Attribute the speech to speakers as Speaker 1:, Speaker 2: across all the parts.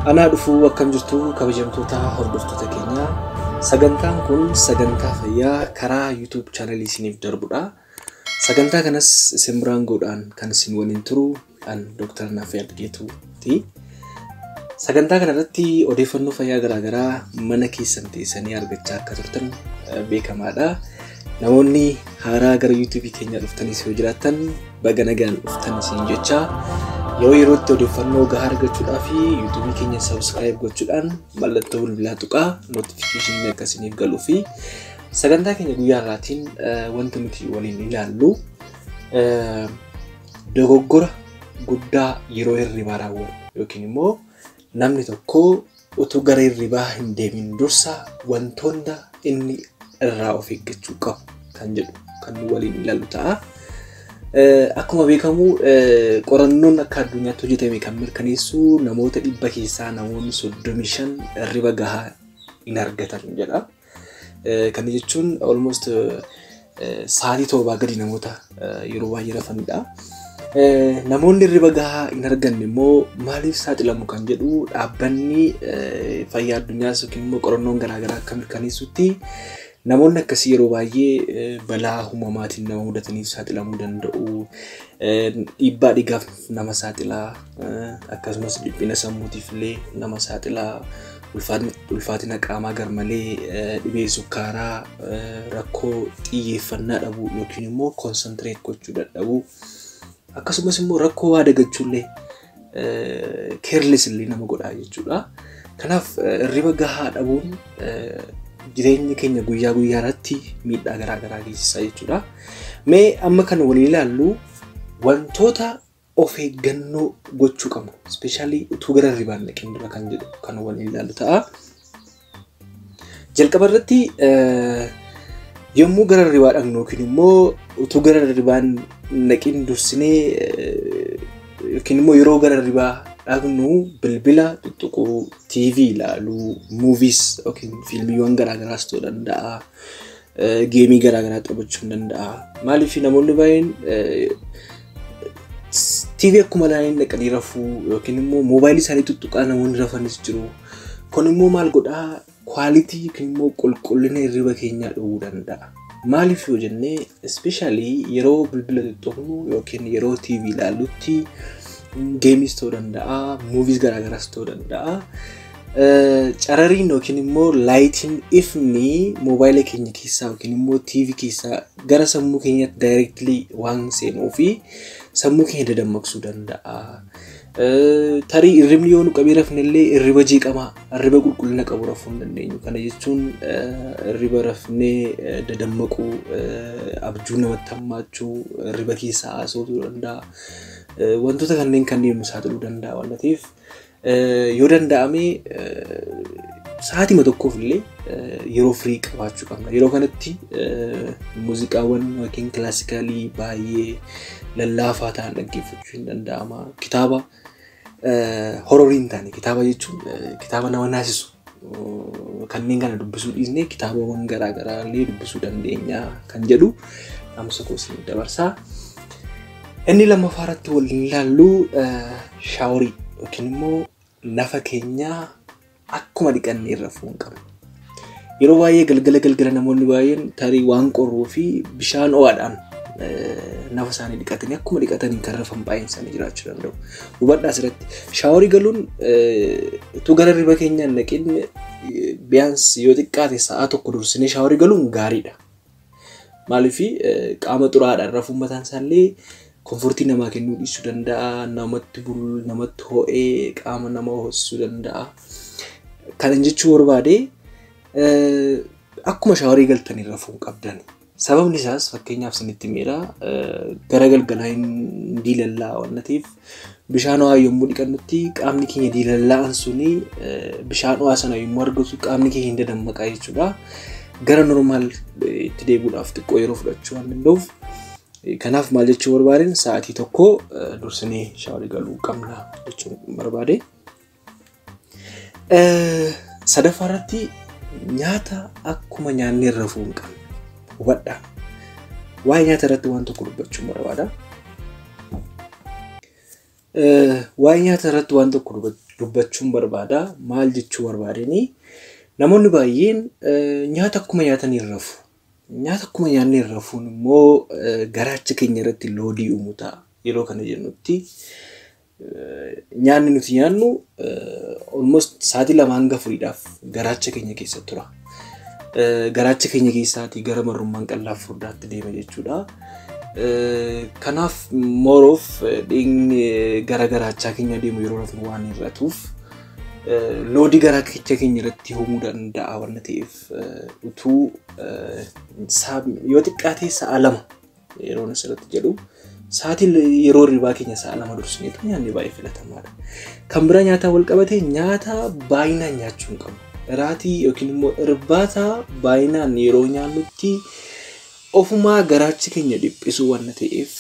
Speaker 1: Anaa dhufuu, akkam jirtu kabajamtoota hordoftoota keenyaa? Sagantaan kun sagantaa fayyaa karaa YouTube channelii isiniif darbudha. Sagantaa kanas isin biraan godhaan kan isin waliin turu an Dr. Naafiyad Geetuuti. Sagantaa kanarratti odeeffannoo fayyaa garaagaraa mana keessan teessanii argachaa akka turtan beekamaadha. Namoonni haaraa gara YouTube keenyaa dhuftanis yoo jiraattan, baga nagaan dhuftan isin jecha, yeroo yerootti odeeffannoo gahaa argachuudhaaf YouTube keenya subscribe gochuudhaan mallattoo bilbilaa tuqaa, notificationii akka isiniif galuu fi sagantaa keenya guyyaa har'aatiin wanti nuti waliin ilaallu dogoggora guddaa yeroo hirribaa raawwannu yookiin immoo namni tokko utuu gara hirribaa hin deemin dursa wantoota inni irraa of eeggachuu qabu kan jedhu kan nu waliin ilaallu ta'a. Akkuma beekamu, qorannoon akka addunyaatti hojjetame kan mirkaneessu namoota 100 keessaa namoonni 35 hirriba gahaa hin argatan jedha. Kana jechuun almost sa'aatii 7 gadi namoota yeroo baay'ee rafanidha. Namoonni hirriba gahaa hin arganne immoo maaliif saaxilamu kan jedhu, dhaabbanni fayyaa addunyaas yookiin immoo qorannoon garaagaraa akka mirkaneessutti, namoonni akkasii yeroo baay'ee balaa uumamaatiin nama mudataniif saaxilamuu danda'u. Dhiibbaa dhiigaaf nama saaxilaa, akkasumas dhiphina sammuutiif illee nama saaxilaa. Ulfaatina qaamaa garmalee, dhibee sukkaaraa, rakkoo xiyyeeffannaa dhabuu yookiin immoo concentrate gochuu dadhabuu, akkasumas immoo rakkoo waa dagachuullee, careless illee nama godha jechuudha. Kanaaf hirriba gahaa dhabuun jireenya keenya guyyaa guyyaa irratti miidhaa garaa garaa geessisa jechuudha. Mee amma kan waliin ilaallu wantoota of eeggannoo gochuu qabnu, especially utuu gara hirribaa hin dhaqin dura kan jedhu kan waliin ilaallu ta'a. Jalqaba irratti, yommuu gara hirribaa dhaqnu yookiin immoo utuu gara hirribaa hin dhaqin dursinee yookiin immoo yeroo gara hirribaa dhaqnu bilbila tuttuquu, TV ilaaluu, movies yookiin fiilmiiwwan garaagaraas ta'uu danda'a. Gameii garaagaraa taphachuu ni danda'a. Maaliif, namoonni baay'een TV akkuma ilaalanii dhaqanii rafuu yookiin immoo moobaayilii isaanii tuttuqaa namoonni rafanis jiru. Kun immoo maal godhaa? Quality yookiin immoo qulqullina hirriba keenyaa dhowwuu danda'a. Maaliif yoo jennee, especially yeroo bilbila tuttuqnu yookiin yeroo TV ilaallutti, gameiis ta'uu danda'a, movies garaagaraas ta'uu danda'a. Carariin yookiin immoo lightiin, ifni moobaayila keenya keessaa yookiin immoo TV keessaa gara sammuu keenyaatti directly waan seenuu fi sammuu keenya dadammaqsuu danda'a. Tarii hirribni yoo nu qabee rafne illee, hirriba jeeqamaa, hirriba qulqullina qabu rafuu hin dandeenyu. Kana jechuun hirriba rafnee dadammaquu, abjuu namatti hammaachuu, hirriba keessaa haasa'uu ta'uu danda'a. Wantoota kanneen kanneen nu saaxiluu danda'a waan ta'eef, yoo danda'ame sa'aatima tokkoof illee yeroo firii qabaachuu qabna. Yeroo kanatti muuziqaawwan yookiin classicalii baay'ee lallaafaa ta'an dhaggeeffachuu hin danda'ama. Kitaaba horrorii hin taane, kitaaba jechuun kitaaba nama naasisu kanneen kana dubbisuu dhiisnee kitaabawwan garaagaraa illee dubbisuu dandeenya kan jedhu dhaamsa koo isin dabarsaa. Inni lammaffaa irratti waliin ilaallu showerii yookiin immoo nafa keenyaa akkuma dhiqannee rafuu hin qabnu. Yeroo baay'ee galgala galgala namoonni baay'een tarii waan qorruu fi bishaan ho'aadhaan nafa isaanii dhiqatanii akkuma dhiqatanii kan rafan baay'een isaanii jiraachuu danda'u. Hubadhaa, asirratti showerii galuun utuu gara hirriba keenyaa hin dhaqin biyyaans yoo xiqqaate sa'a 1 dursinee showerii galuun gaariidha. Maaliif, qaama xuraadhaan rafuun mataan isaallee comfortii namaa kennuu dhiisuu danda'a, namatti bulu, namatti ho'ee qaama nama ho'isuu danda'a. Kana jechuu barbaade, akkuma showerii galtanii rafuu hin qabdan. Sababni isaas, fakkeenyaaf isinitti miira, gara galgalaa hin diilallaa waan ta'eef, bishaan ho'aa yommuu dhiqannutti qaamni keenya diilallaa'an suni bishaan ho'aa sana yommuu argatu qaamni keenya hin dadammaqaa jechuudha. Gara normal itti deebi'uudhaaf xiqqoo yeroo fudhachuu waan danda'uuf, kanaaf maal jechuu barbaadeen, sa'aatii 1 dursinee showerii galuu qabna jechuun barbaade. Sadaffaa irratti, nyaata akkuma nyaannee rafuu hin qabnu. Hubadhaa. Waa'ee nyaata irratti waan tokko dubbachuun barbaada. Waa'ee nyaata irratti waan tokko dubbachuun barbaada. Maal jechuu barbaadanii? Namoonni baay'een nyaata akkuma nyaataniin rafu. Nyaata akkuma nyaanneen rafuun immoo garaacha keenya irratti loodii uumuu ta'a. Yeroo kana jennutti nyaanni nuti nyaannu almost sa'aatii 2 hanga 4dhaaf garaacha keenya keessa tura. Garaacha keenya keessaatii gara marrummaan qal'aa furdaatti deema jechuudha. Kanaaf more of dhiigni gara garaachaa keenya deemu yeroo rafnu waan hir'atuuf loodii garaacha keenya irratti uumuu danda'a waan ta'eef, utuu yoo xiqqaate sa'a 2, yeroo asirratti jedhu sa'aatii yeroo hirribaa keenya sa'a 2 dursineetu nyaanni baay'ee filatamaadha. Kan biraa, nyaata wal qabatee nyaata baay'inaan nyaachuu hin qabnu. Raatii yookiin immoo irbaata baay'inaan yeroo nyaannutti ofumaa garaachi keenya dhiphisuu waan ta'eef,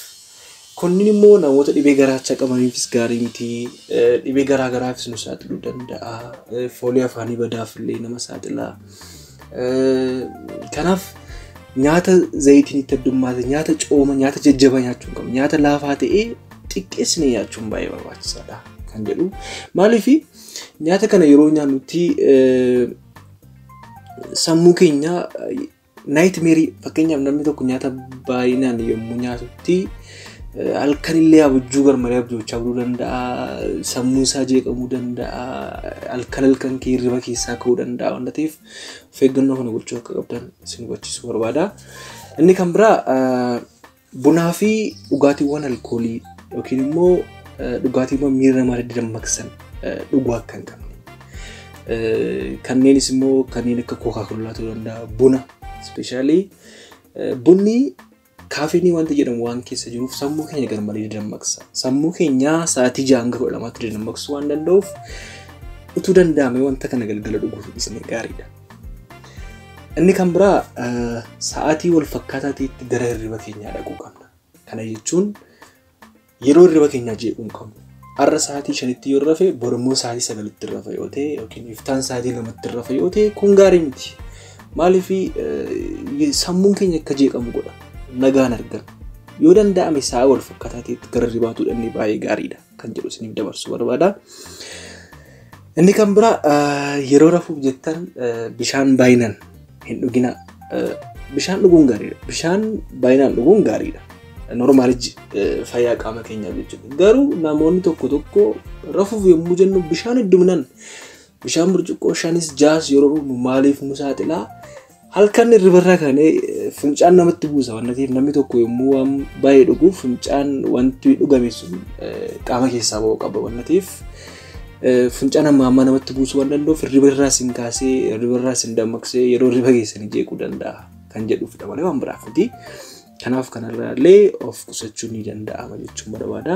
Speaker 1: kunniin immoo namoota dhibee garaachaa qabaniifis gaarii miti. Dhibee garaa garaafis nu saaxiluu danda'a. Foolii afaanii badaaf illee nama saaxila. Kanaaf nyaata zayitiin itti heddummaate, nyaata cooma, nyaata jajjabaa nyaachuu hin qabnu. Nyaata laafaa ta'ee xiqqeessinee nyaachuun baay'ee barbaachisaadha kan jedhu. Maaliif, nyaata kana yeroo nyaannutti sammuu keenya nightmare, fakkeenyaaf namni tokko nyaata baay'inaan yommuu nyaatutti halkanillee abjuu garmalee abjoocha buluu danda'a. Sammuun isaa jeeqamuu danda'a. Halkan halkan kee hirriba keessaa ka'uu danda'a waan ta'eef, of eeggannoo kana gochuu akka qabdan isin hubachiisuu barbaada. Inni kan biraa, bunaa fi dhugaatiiwwan alkoolii yookiin immoo dhugaatiiwwan miira namaa dammaqsan dhuguu akka hin qabne. Kanneenis immoo kanneen akka Coca-Cola ta'uu danda'a. Buna, especially bunni caffeine wanta jedhamu waan keessa jiruuf sammuu keenya garmalee dammaqsa. Sammuu keenya sa'aatii 6 hanga 12tti dammaqsuu waan danda'uuf, utuu danda'ame wanta kana galgala dhuguuf dhiisne gaariidha. Inni kan biraa, sa'aatii wal fakkaataa ta'etti gara hirriba keenyaa dhaquu qabna. Kana jechuun yeroo hirriba keenyaa jeequu hin qabnu. Har'a sa'aatii 5tti yoo rafe, borummoo sa'aatii 9tti rafa yoo ta'e, yookiin iftaan sa'aatii 2tti rafa yoo ta'e, kun gaarii miti. Maaliif, sammuun keenya akka jeeqamu godha. Nagaan argan. Yoo danda'ame sa'a wal fakkaataa ta'etti gara hirribaatu dhaqnee baay'ee gaariidha kan jedhu isiniif dabarsuu barbaada. Inni kan biraa, yeroo rafuuf jettan bishaan baay'inaan hin dhuginaa. Bishaan dhuguun gaariidha. Bishaan baay'inaan dhuguun gaariidha. Normally fayyaa qaama keenyaaf jechuudha. Garuu namoonni tokko tokko rafuuf yommuu jennu bishaan hedduminaan, bishaan burcuqqoo shanis jaas yeroo dhugnu maaliif nu saaxilaa? Halkan hirribarraa kaanee fincaan namatti buusa waan ta'eef, namni tokko yommuu waan baay'ee dhugu fincaan wanti dhugame sun qaama keessaa ba'uu qaba waan ta'eef, fincaan hamma ammaa namatti buusuu waan danda'uuf, hirribarraa sin kaasee, hirribarraa sin dammaqsee, yeroo hirriba keessanii jeequu danda'a kan jedhuufidha malee waan biraaf miti. Kanaaf kanarraallee of qusachuun ni danda'ama jechuun barbaada.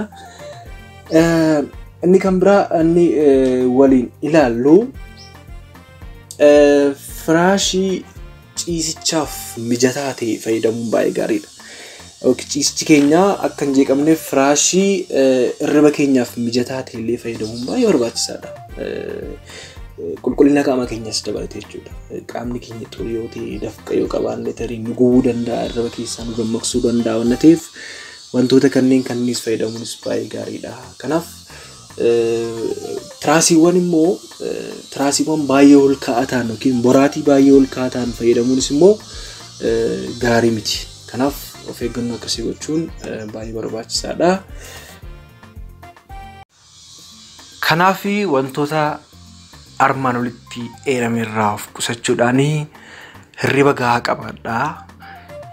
Speaker 1: Inni kan biraa inni waliin ilaallu, firaashii ciisichaaf mijataa ta'e fayyadamuun baay'ee gaariidha. Ciisichi keenya akka hin jeeqamneef firaashii hirriba keenyaaf mijataa ta'e illee fayyadamuun baay'ee barbaachisaadha. Qulqullina qaama keenyas dabalatee jechuudha. Qaamni keenya xurii yoo ta'e, dafqa yoo qabaanne, tarii nu gubuu danda'a, hirriba keessaa nu dammaqsuu danda'a waan ta'eef, wantoota kanneen kanniis fayyadamuunis baay'ee gaariidha. Kanaaf tiraasiiwwan immoo tiraasiiwwan baay'ee ol ka'aa ta'an yookiin boraatii baay'ee ol ka'aa ta'an fayyadamuunis immoo gaarii miti. Kanaaf of eeggannoo akkasii gochuun baay'ee barbaachisaadha. Kanaaf wantoota armaan olitti eerame irraa of qusachuudhaan hirriba gahaa qabaadhaa.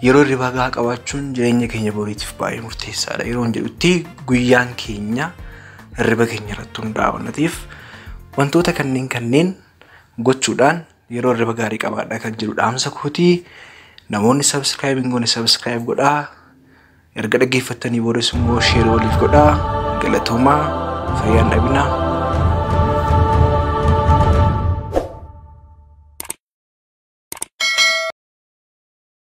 Speaker 1: Yeroo hirriba gahaa qabaachuun jireenya keenya boriitiif baay'ee murteessaadha. Yeroo jedhutti guyyaan keenya hirriba keenya irratti hundaa'a waan ta'eef, wantoota kanneen kanneen gochuudhaan yeroo hirriba gaarii qabaadhaa kan jedhu dhaamsa kootii. Namoonni subscribe hin goone subscribe godhaa. Erga dhaggeeffattanii boodas immoo share waliif godhaa. Galatoomaa, fayyaan dhabinaa.